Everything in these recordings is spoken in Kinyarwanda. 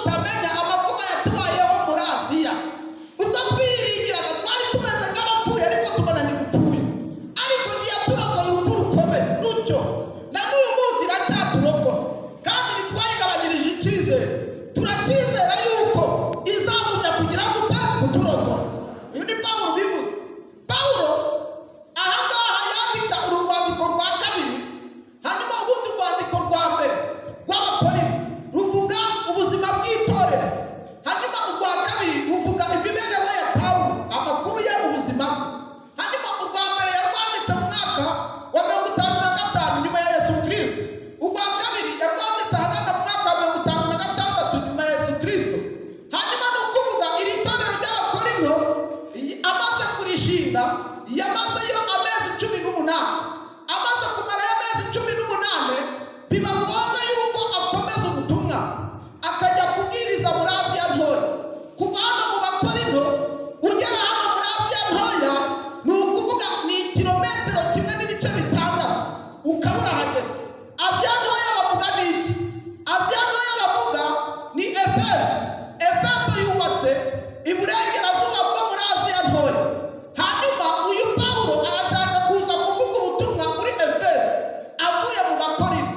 Mutamenya amakuba yatubayeho muri Aziya. Ubwo twiyiringiraga, twari tumeze nk'abapfuye, ariko tubona ntidupfuye, ariko ntiyaturokoye urupfu rukomeye rutyo, na n'uyu munsi iracyaturokora. Kandi ntitwayigabanyirije icyizere, turacyizera yuko izagumya kugira gute? Kuturokora. Uyu ni Pawulo ubivuze. Pawulo ahangaha yandika uru rwandiko rwa kabiri. Hanyuma ubundi rwandiko rwa mbere rw'Abakorinto ruvuga ubuzima bw'itorero, hanyuma urwa kabiri ruvuga imibereho ya Pawulo, amakuru ye, ubuzima bwe. Hanyuma urwa mbere yarwanditse mu mwaka wa 55 nyuma ya Yesu Kirisito, urwa kabiri yarwanditse ahagana mu mwaka wa 56 nyuma ya Yesu Kirisito. Hanyuma ni ukuvuga iri torero ry'Abakorinto amaze kurishinga, yamazeyo amezi 18. Amaze kumarayo amezi 18, biba ngombwa yuko akomeza ubutumwa, akajya kubwiriza muri Aziya Ntoya. Kuva hano mu Bakorinto ugera hano muri Aziya Ntoya, ni ukuvuga ni kilometero 1.6, ukaba urahageze. Aziya Ntoya bavuga ni iki? Aziya Ntoya bavuga ni Efeso. Efeso yubatse iburengerazuba bwo muri Aziya Ntoya. Hanyuma uyu Pawulo arashaka kuza kuvuga ubutumwa muri Efeso avuye mu Bakorinto.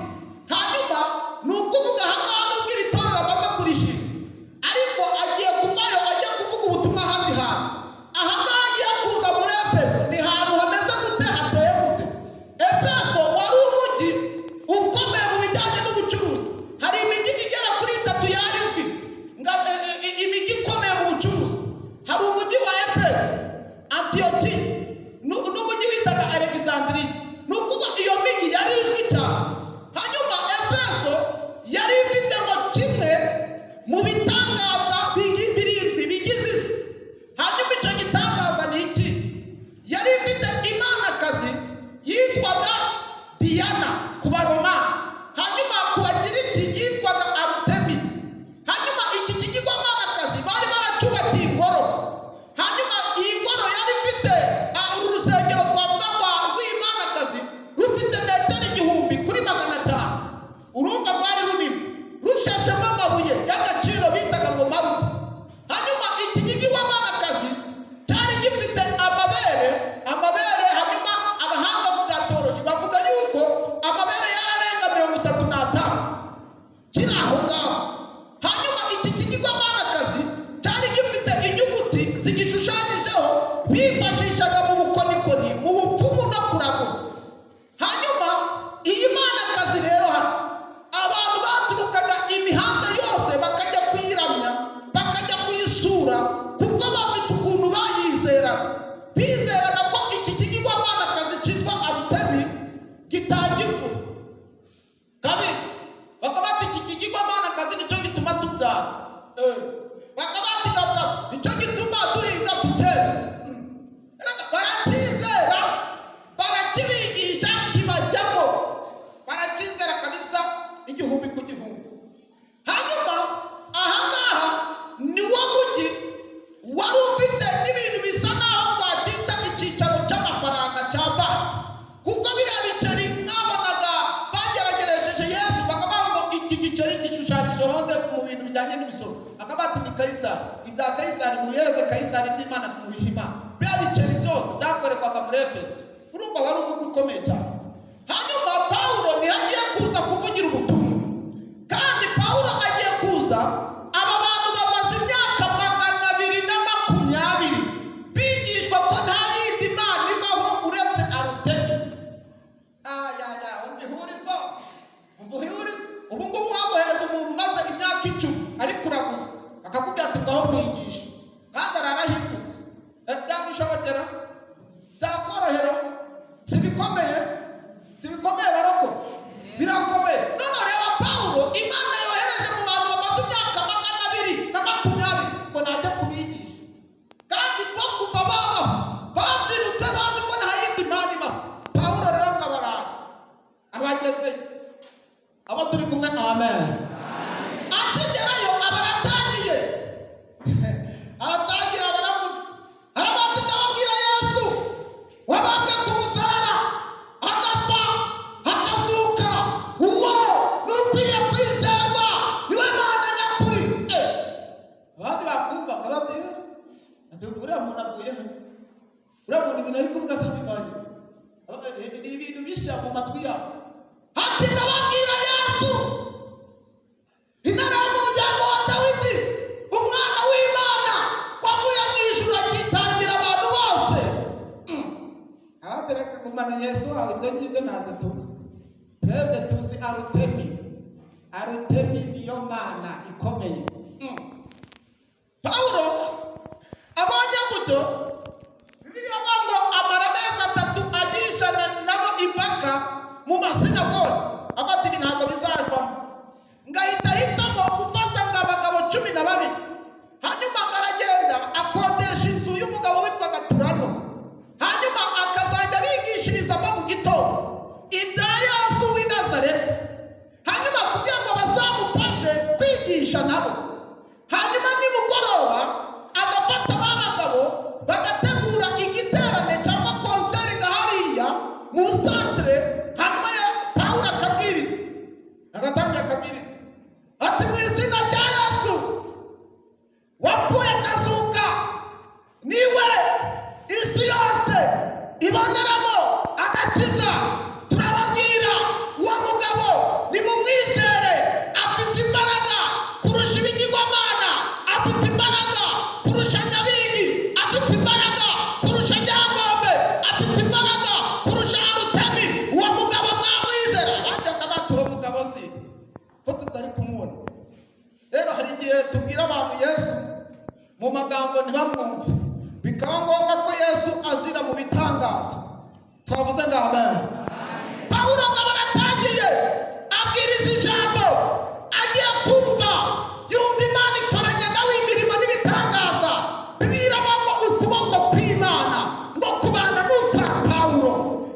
Hanyuma ni ukuvuga ahangaha, nubwo iri torero amaze kurishinga, ariko agiye kuvayo ajya kuvuga ubutumwa ahandi hantu. Ahangaha agiye kuza muri Efeso ni hantu hameze gute? Hateye gute? Efeso wari umujyi ukomeye mu bijyanye n'ubucuruzi. Hari imijyi igera kuri itatu yari izwi imijyi ikomeye mu bucuruzi. Hari umujyi wa Efeso, Antiyokiya n'umujyi witaga Alexandriya. Ni ukuvuga iyo mijyi yari izwi cyane. Hanyuma Efeso yari ifite ngo kimwe mu bitangaza birindwi bigize isi. Hanyuma icyo gitangaza ni iki? Yari ifite imanakazi yitwaga Diyana ku Baroma, hanyuma ku Bagiriki yitwaga Arutemi. Hanyuma iki kigirwamanakazi bari baracyubakiye ingoro. Hanyuma iyi ngoro yari ifite uru rusengero twavuga rw'imanakazi rufite metero 1000 kuri 500. Urumva rwari runini, rushashemo amabuye y'agaciro bitaga ngo marume. Hanyuma iki kigirwamanakazi cyari gifite amabere, amabere. Hanyuma abahanga mu bya théologie bavuga yuko amabere yararenga 35 kiri aho ngaho. Hanyuma iki kigirwamanakazi cyari gifite inyuguti zigishushanyijeho bifashishaga mu bukonikoni, mu bupfumu no kuragura. Hanyuma iyi manakazi rero hano, abantu baturukaga imihanda yose bakajya kuyiramya, bakajya kuyisura, kuko bafite ukuntu bayizeraga. Bizeraga ko iki kigirwamanakazi cyitwa Arutemi gitanga imvura. Kabiri, bakaba bati iki kigirwamanakazi nicyo gituma tubyara. Bakaba bati gatatu, nicyo gituma duhinga tukeza. Erega baracyizera, barakibigisha, kibajyamo, baracyizera kabisa igihumbi ku gihumbi. Hanyuma ahangaha ni wo mujyi wari ufite n'ibintu bisa naho twacyita icyicaro cy'amafaranga cya banki, kuko biriya biceri mwabonaga bagerageresheje Yesu, bakavuga ngo iki giceri gishushanyijeho nde mu bintu bijyanye n'imisoro? Akaba ati ni Kayisari. Ibya Kayisari mubihereze Kayisari, iby'Imana mubihe Imana. Biriya biceri byose byakorerwaga muri Efeso. Urumva wari umujyi ukomeye cyane. Hanyuma Pawulo niho agiye kuza kuvugira ubutumwa. Kandi Pawulo agiye kuza, aba bantu bamaze imyaka 220 bigishwa ko nta yindi mana ibaho uretse Arutemi. Ayaya, umva ihurizo, umva ihurizo. Ubu ngubu wabohereza umuntu umaze imyaka 10 ari kuraguza, akakubwira ati ngaho mwigisha, kandi ararahindutse. Byagushobokera? Byakorohera? Si bikomeye? Si bikomeye baroko? Birakomeye. None reba Pawulo, Imana yohereje mu bantu bamaze imyaka Urabona ibintu ari kuvuga se bivanye ni ibintu bishya mu matwi yabo. Ati ndababwira Yesu, intare yo mu muryango wa Dawidi, umwana w'Imana wavuye mu ijuru akitangira abantu bose. Ahatereka gumana Yesu wawe, ibyo ngibyo ntabwo tuzi. Twebwe tuzi Arutemi. Arutemi niyo mana ikomeye. Pawulo abonye gutyo, Bibiliya ivuga ngo amara amezi 3 agishana nabo impaka mu masinagogi, afata ibi ntabwo bizavamo, ngahita ahitamo gufata ngo abagabo 12, hanyuma ngo aragenda akodesha inzu y'umugabo witwaga Turano, hanyuma akazajya abigishirizamo mu gitondo ibya Yesu w'i Nazareti, hanyuma kugira ngo bazamufashe kwigisha nabo, hanyuma nimugoroba agafata ba bagabo bagategura igiterane cyangwa concert nka hariya mu santere, hanyuma ya Pawulo akabwiriza, Agatangira akabwiriza. Ati mu izina rya Yesu wapfuye akazuka, niwe isi yose iboneramo agakiza, turababwira uwo mugabo nimumwizere, afite imbaraga kurusha ibigirwamana, afite imbaraga kurusha Nyabingi, afite imbaraga kurusha Ryangombe, afite imbaraga kurusha Arutemi, uwo mugabo mwamwizera. Bajyaga bati uwo mugabo si ko tutari kumubona. Rero hari igihe tubwira abantu Yesu mu magambo ntibamwumve, bikaba ngombwa ko Yesu azira mu bitangazo. Twavuze ngo amen. Pawulo ngo baratangiye abwiriza ijambo, agiye kumva yumva Imana ikoranye nawe imirimo n'ibitangaza. Bibiliya iravuga ngo ukuboko kw'Imana ngo kubana n'ukwa Pawulo.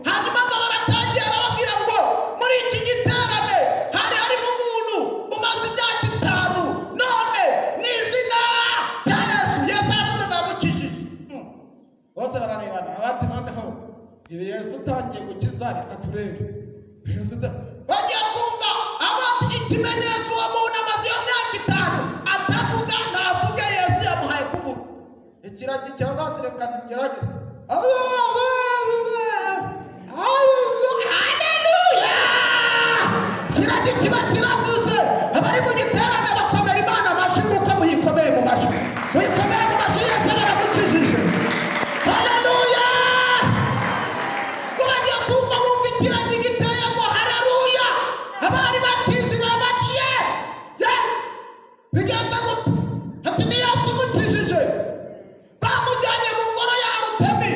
Hanyuma ngo baratangiye arababwira ngo muri iki giterane hari harimo umuntu umaze imyaka 5, none mu izina rya Yesu, Yesu aravuze ndamukijije. Bose bararebana bati noneho ibi Yesu utangiye gukiza, reka turebe Yesu Bagiye kumva abandi ikimenyetso, uwo muntu amaze iyo myaka 5 atavuga, ntavuge, Yesu yamuhaye kuvuga. Ikiragi kiravuga reka ngerageze. Haleluya! Kiragi kiba kiravuze. Abari mu giterane bakomera Imana amashyi nk'uko muyikomeye mu mashyi, muyikomere mu mashyi, Yesu baramukijije. Haleluya! Ngo bagiye kumva bumva ikiragi giteye ngo haleluya, abari batinze barabati ye ye bigenza gute? Ati ni Yesu umukijije. Bamujyanye mu ngoro ya Arutemi,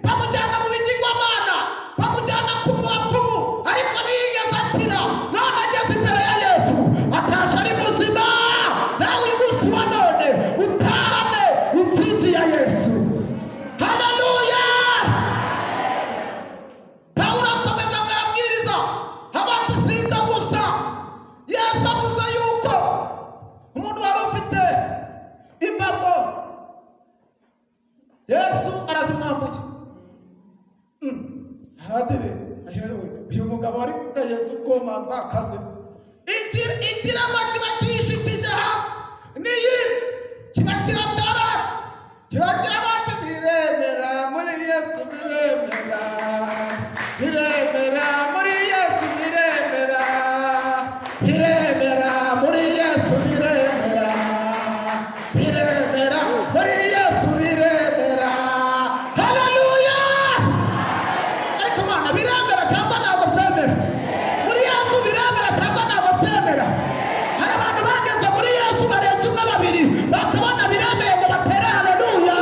bamujyana mu bigirwamana, bamujyana ku bapfumu, ariko ntiyigeze akira. None ageze imbere ya Yesu atashe ari muzima. Nawe uyu munsi wa none utahane intsinzi ya Yesu. Haleluya! Pawulo akomeza ngo arabwiriza abantu, si ibyo gusa, Yesu avuze yuko umuntu wari ufite imbago Yesu arazimwambuye. Hadire uyu mugabo ari kuvuga Yesu komanza akaze. Ikirama kiba kiyishikije hasi niyi kiba kiratara kiba kirabati. Biremera muri Yesu, biremera, biremera muri Yesu, biremera, biremera muri Yesu, biremera, biremera muri Yesu, biremera. Haleluya! Ariko Mana, biremera cyangwa ntabwo byemera? Muri Yesu biremera cyangwa ntabwo byemera? Hari abantu bageze muri Yesu barenze umwe, babiri, bakabona biremeye ngo batere haleluya.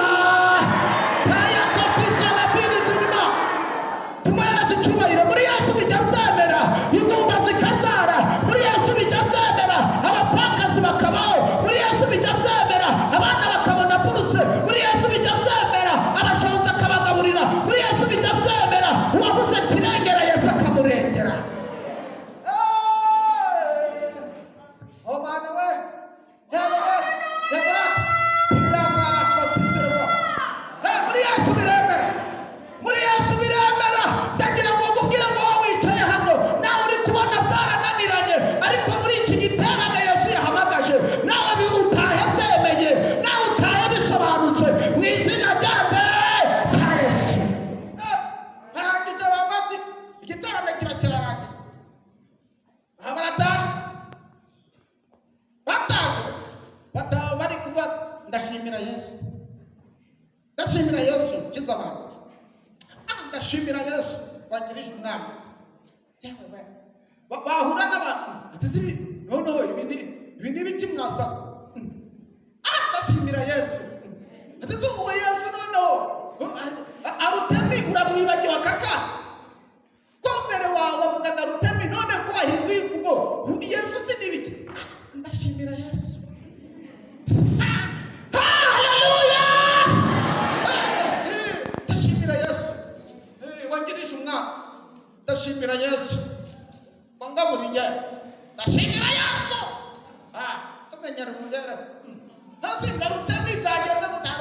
bagufata bari kuba, "Ndashimira Yesu, ndashimira Yesu ukiza abantu. Ah, ndashimira Yesu wangirije umwami." Yewe we. Bahura n'abantu ati: "Si ibi noneho, ibi ni ibiki mwasaze?" "Ah, ndashimira Yesu." Ati: "Se uwo Yesu noneho Arutemi uramwibagiwe akaka ko mbere wawe wavugaga Rutemi, none ko wahinduye imvugo, Yesu si n'ibiki?" "Ah, ndashimira Yesu." Ah, haleluya! Ndashimira Yesu wangirije umwana, ndashimira Yesu wangaburiye, ndashimira Yesu. Ah, tumenyera imibereho. Hasi nga Rutemi byagenze gute?